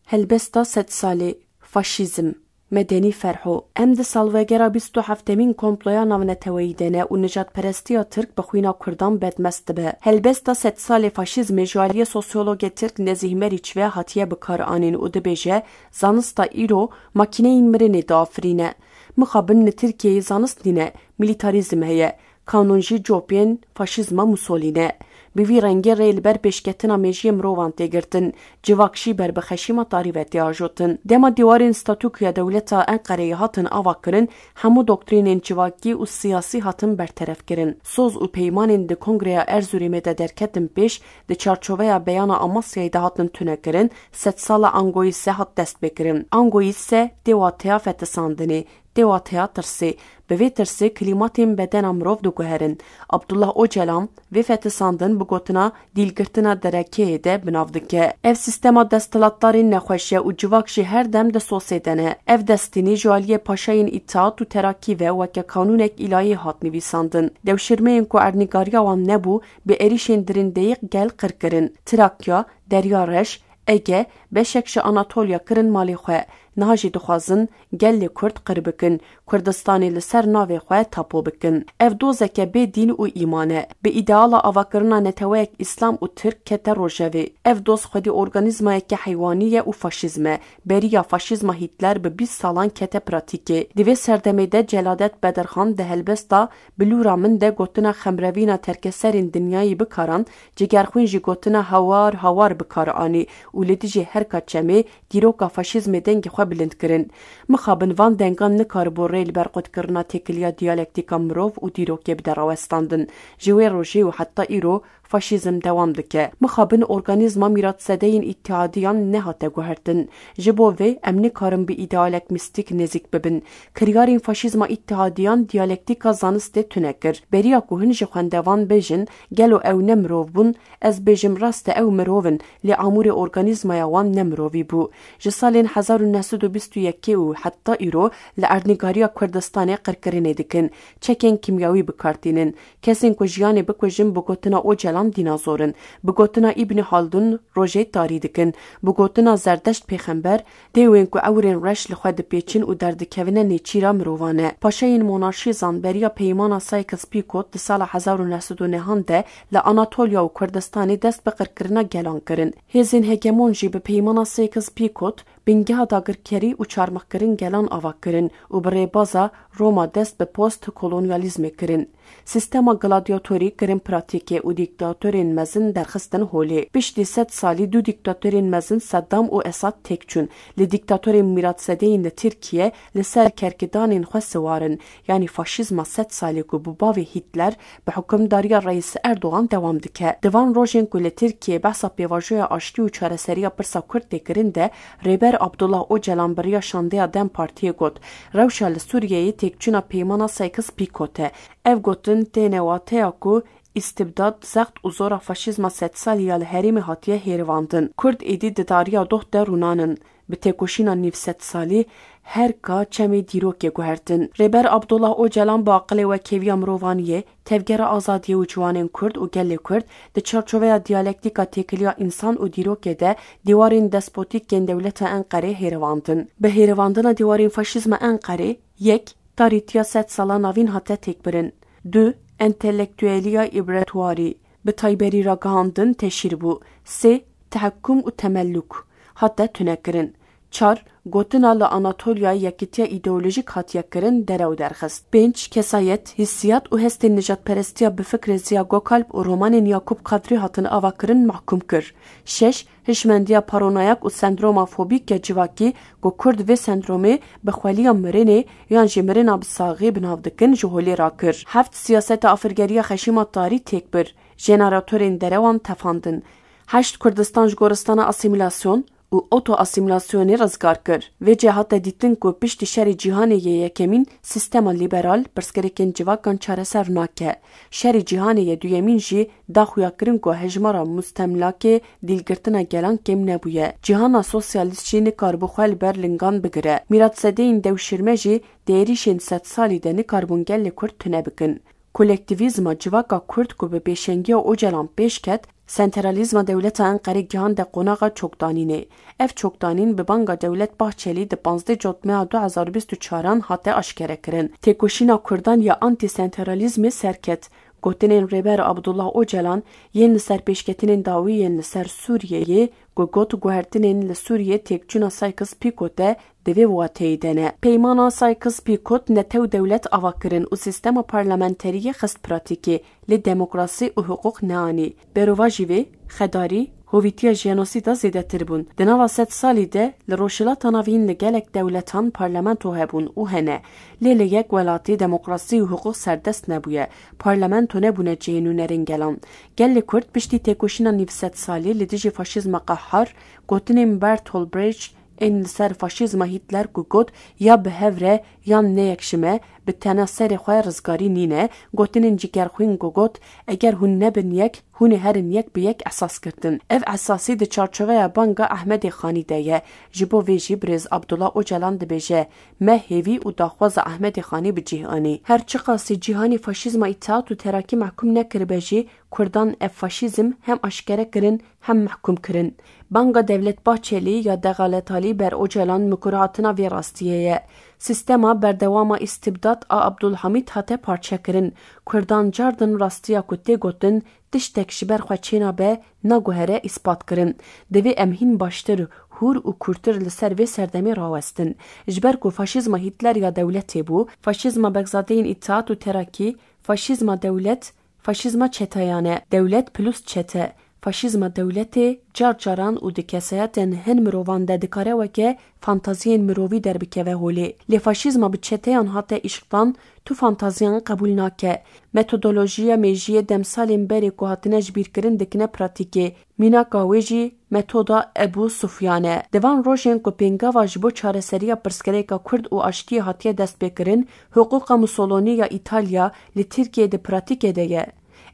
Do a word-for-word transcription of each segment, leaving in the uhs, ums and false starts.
Helbesta sedsalê, faşîzm, Medenî Ferho. Em di salvegera bîst û heftemîn komploya navneteweyî de ne û nijadperestiya Tirk bi xwîna Kurdan bedmest dibe. Helbesta sedsalê faşîzmê ji aliyê sosyologê Tirk Nezîh Merîç ve hatiye bikaranîn û dibêje, zanista îro makîneyên mirinê diafirîne. Mixabin li Tirkiyeyê zanist nîne, milîtarîzm heye. Kanûn jî copiyên faşîzma Mussolî ne. Bi vî rengê rê li ber pêşketina mejiyê mirovan tê girtin, civak jî ber bi xeşîma tarî ve tê ajotin. Dema dîwarên statûkoya dewleta Enqereyê hatin avakirin, hemû doktrînên civakî û siyasî hatin berteref kirin. Soz û peymanên di Kongreya Erzurumê de derketin pêş, di çarçoveya beyana Amasyayê de hatin tunekirin, sedsala Angoyîse hat destpêkirin. Angoyîse tê wateya fetisandinê, tê wateya tirsê. Bi vê tirsê klîmatên bedena mirov diguherin. Abdullah Ocalan vê fetisandin bi gotina dîlgirtina derekeyê de bi nav dike. Ev sîstema desthilatdarî nexweş e û civak jî her dem di sosê de ne. Ev destînî ji aliyê paşayên Îttihat û Terakî ve weke kanûnek îlayî hat nivîsandin. Dewşirmeyên ku erdnîgariya wan nebû, bi êrîşên dirindeyî gel qir kirin. Trakya, Derya Reş, Ege, beşek ji Anatolya kirin malê xwe. Niha jî dixwazin gelê Kurd qir bikin, Kurdistanê li ser navê xwe tapo bikin. Ev dozeke bê dîn û îman e. Bi îdeala avakirina neteweyek Îslam û Tirk kete rojevê. Ev doz xwedî organîzmayeke heywanî ye û faşîzm e. Beriya faşîzma Hîtler bi bîst salan kete pratîkê. Di vê serdemê de Celadet Bedirxan di helbesta Bilûra Min de gotina xemrevîna terkeserên dinyayî bikaran, Cigerxwîn jî gotina hawar hawar bi kar anî û li dijî herka çemê dîroka faşîzmê dengê xwe bilind kirin. Mixabin van dengan nikaribû rê li ber qutkirina têkiliya diyalektîka mirov û dîrokê bide rawestandin. Ji wê rojê û heta îro faşîzm dewam dike. Mixabin organîzma mîratsedeyên îtihadiyan nehate guhertin. Ji bo vê em nikarin bi îdealek mîstîk nêzîk bibin. Kiryarên faşîzma îtihadiyan diyalektîka zanistê tune kir. Beriya ku hin ji xwendevan bêjin, gelo ew ne mirov bûn? Ez bêjim rast e, ew mirov in, lê amûrê organîzmaya wan ne mirovî bû. Ji salên hezar û neh sed û bîst û yekê û heta îro li erdnîgariya Kurdistanê qirkirinê dikin, çekên kîmyawî bi kar tînin. Kesên ku jiyanê bikujin bi gotina Ocalan dînazor in, bi gotina Îbnî Haldûn rojê tarî dikin, bi gotina Zerdeşt pêxember, Dêwên ku ewrên reş li xwe dipêçin û derdikevine nêçîra mirovan e. Paşayên monarşîzan beriya Peymana Sykes-Picot di sala hezar û neh sed û nehan de li Anatolya û Kurdistanê dest bi qirkirina gelan kirin. Hêzên hegemon jî bi Peymana Sykes-Picot bingeha dagirkerî û çarmixkirin gelan ava kirin û bi rêbaza Roma dest bi post-kolonyalîzmê kirin. Sîstema gladyatorî kirin pratîkê û dîktatorên mezin derxistin holê. Piştî sed salî du dîktatorên mezin Seddam û Esad têk çûn. Li dîktatorên mîratsedeyên li Tirkiye li ser kerkidanên xwe siwar in. Yanî faşîzma sed salî ku bi bavê Hîtler bi hukimdariya Reîs Erdogan dewam dike. Di van rojên ku li Tirkiye behsa pêvajoya aştî û çareseriya pirsa Kurd tê kirin de Rêber Abdullah Ocalan bi riya şandeya DEM Partiyê got, rewşa li Sûriyeyê têkçûna Peymana Sykes-Picot e. Ev gotin têne wateya ku îstibdad, zext û zora faşîzma sedsalî ya li herêmê hatiye hêrivandin. Kurd êdî di dariya doh de rûnan in. Bi têkoşîna nîv sedsalî her ka çemê dîrokê guhertin. Rêber Abdullah Ocalan bi aqilê wekheviya mirovaniyê, tevgera azadiyê û ciwanên Kurd û gelê Kurd di çarçoveya diyalektîka têkiliya însan û dîrokê de dîwarên despotîk yên dewleta Enqerê hêrivandin. Bi hêrivandina dîwarên faşîzma Enqerê, yek, tarîtiya sed sala navîn hate têkbirin. Du, entelektueliya îbretwarî, bi tayberî ragihandin teşhîr bû. Sê, tehekkum û temelluk hate tunekirin. Çar, gotina li Anatolya yekitiya îdeolojîk hatiye kirin derew derxist. Pênc, kesayet, hîssiyat û hestên nijadperestiya bi fikrê Ziya Gokalp û romanên Yakup Kadrî hatin avakirin, mahkum kir. Şeş, hişmendiya paronoyak û sendroma fobîk ya civakî ku Kurd vê sendromê bi xweliya mirinê yan jî mirina bi saxê bi nav dikin, ji holê rakir. Heft, siyaseta afirgeriya xeşîma tarî têk bir, jeneratorên derewan tefandin. Heşt, Kurdistan ji goristana asîmîlasyon û oto-asîmîlasyonê rizgar kir. Vê cihê hate dîtin ku piştî Şerê Cîhanê yê Yekemîn sîstema lîberal pirsgirêkên civakan çareser nake. Şerê Cîhanê yê Duyemîn jî da xuyakirin ku hejmara mustemlakê dîlgirtina gelan kêm nebûye. Cîhana sosyalîst jî nikaribû xwe li ber lingan bigire. Mîratsedeyên dewşirme jî di êrîşên sedsalî de nikaribûn gelê Kurd tune bikin. Kolektîvîzma civaka Kurd ku bi pêşengiya Ocalan pêş ket, sentralîzma dewleta Enqerê gihande qonaxa çokdanînê. Ev çokdanîn bi banga Dewlet Bahçelî di panzdeh Cotmeha du hezar û bîst û çaran hate aşkerekirin. Têkoşîna Kurdan ya antî-sentralîzmê serket. Gotinên Rêber Abdullah Ocalan yên li ser pêşketinên dawî yên li ser Sûriyeyê ku got guhertinên li Sûriyê têkçûna Sykes-Picot e, di vê wateyê de ne. Peymana Sykes-Picot netew dewlet ava kirin û sîstema parlamenteriyê xist pratîkê, lê demokrasî û hiqûq neanî. Berovajî vê, xedarî, hovîtiya jenosîda zêdetir bûn. Di nava sed salî de li Rojhilata Navîn li gelek dewletan parlamento hebûn û hene. Lê li yek welatî demokrasî û hiqûq serdest nebûye. Parlamento nebûne cihê nûnerên gelan. Gelê Kurd piştî têkoşîna nîvsed salî li dijî faşîzma qehar, gotinên Bertolt Brecht ên li ser faşîzma Hitler ku got, "Ya bi hev re yan ne yek ji me, bi tena serê xwe rizgarî nîne", gotinên Cigerxwîn ku got, "Eger hûn nebin yek, hûn ê herin yek bi yek esas girtin." Ev esasî di çarçoveya banga Ehmedê Xanî de ye. Ji bo vê jî birêz Abdullah Ocalan dibêje, "Me hêvî û daxwaza Ehmedê Xanî bi cih anî." Her çiqasî cîhanî faşîzma Îttihat û Terakî mehkûm nekiribe jî, Kurdan ev faşîzm hem aşkere kirin, hem mehkûm kirin. Banga Devlet Bahçelî ya dexaletalî ber Ocalan mikurhatina vê rastiyê ye. Sîstema berdewama îstibdat a Abdulhamîd hate parçekirin. Kurdan cardin rastiya ku tê gotin, tiştek ji ber xwe çênabe, naguhere îspat kirin. Divê em hîn baştir, hûr û kûrtir li ser vê serdemê rawestin. Ji ber ku faşîzma Hitler ya dewletê bû, faşîzma Begzadeyên Îttihat û Terakî, faşîzma dewlet, faşîzma çeteyan e. Dewlet plus çete. Faşîzma dewletê car caran û di kesayetên hin mirovan de dikare weke fantaziyên mirovî derbikeve holê. Lê faşîzma bi çeteyan hate îşqdan, tu fantaziyan qebûl nake. Metodolojiya mêjiyê demsalên berê ku hatine jibîrkirin dikine pratîkê. Mînaka wê jî metoda Ebû Sufyan e. Di van rojên ku pêngava ji bo çareseriya pirsgirêka Kurd û aştiyê hatiye destpêkirin, hiqûqa Mussolonî ya Îtalya li Tirkiyeyê di pratîkê de ye.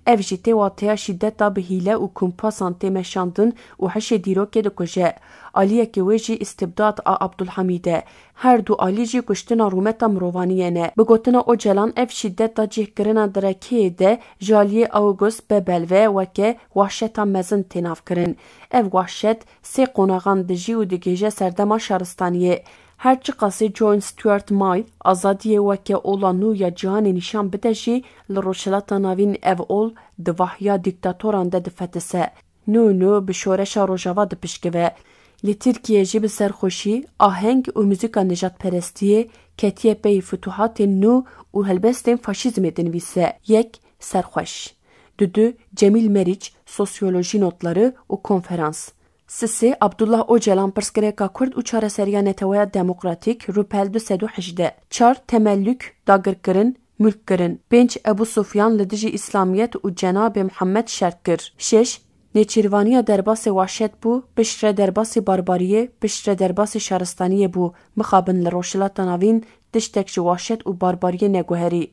Ev jî tê wateya şîdeta bi hîle û kompasan tê meşandin û hişê dîrokê dikuje. Aliyekî wê jî îstibdat a Abdulhamîd e. Her du alî jî kuştina rûmeta mirovaniyê ne. Bi gotina Ocalan, ev şîdeta cihkirina di rekeyê de ji aliyê August Bebel ve weke wahşeta mezin tê navkirin. Ev wahşet sê qonaxan dijî û digihîje serdema şaristaniyê. Her çiqasî John Stuart Mill azadiyê weke ola nû ya cîhanê nîşan bide jî, li Rojhilata Navîn ev ol di vahiya dîktatoran de difetise. Nû nû bi şoreşa Rojava dipişkive. Li Tirkiye jî bi serxweşî, aheng û muzîka nijadperestiyê ketiye pey futuhatên nû û helbestên faşîzmê dinivîse. Yek, Serxweş. Dudu, Cemîl Meriç, Sosyoloji Notları û Konferans. Sisê, Abdullah Ocalan, Pirsgirêka Kurd û Çareseriya Neteweya Demokratîk, Rûpel du sed û hejdeh. Çar, Temellük, dagirkirin, mülkkirin. Pênc, Ebû Sufyan li dijî Îslamiyet û Cenabê Mihemed şert kir. Şeş, Nêçîrvaniya derbasê wahşet bû, piştre derbasê barbariyê, piştre derbasê şaristaniyê bû, mixabin li Rojhilata Navîn tiştek ji wahşet û barbariyê neguherî.